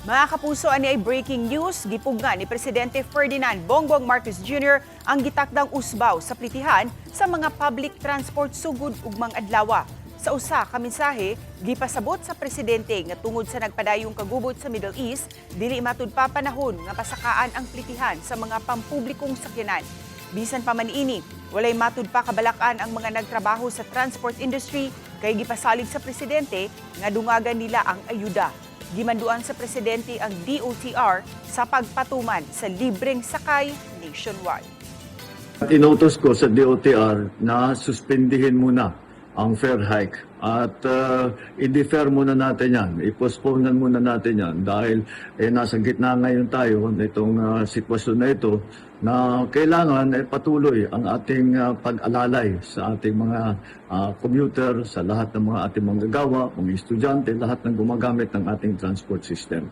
Mga kapuso, ani ay breaking news. Gipugnan ni Presidente Ferdinand Bongbong Marcos Jr. ang gitakdang usbaw sa plitihan sa mga public transport sugod ugmang adlawa. Sa usa ka mensahe, gipasabot sa presidente nga tungod sa nagpadayong kagubot sa Middle East, dili matud pa panahon nga pasakaan ang plitihan sa mga pampublikong sakyanan. Bisan pa man ini, walay matud pa kabalakan ang mga nagtrabaho sa transport industry kay gipasalig sa presidente nga dungagan nila ang ayuda. Gimanduan sa presidente ang DOTR sa pagpatuman sa libreng sakay nationwide. At inutos ko sa DOTR na suspindihin muna ang fare hike at i-defer muna natin yan, i-postpone muna natin yan dahil eh, nasa gitna ngayon tayo nitong sitwasyon na ito na kailangan eh, patuloy ang ating pag-alalay sa ating mga commuter, sa lahat ng mga ating manggagawa, mga estudyante, lahat ng gumagamit ng ating transport system.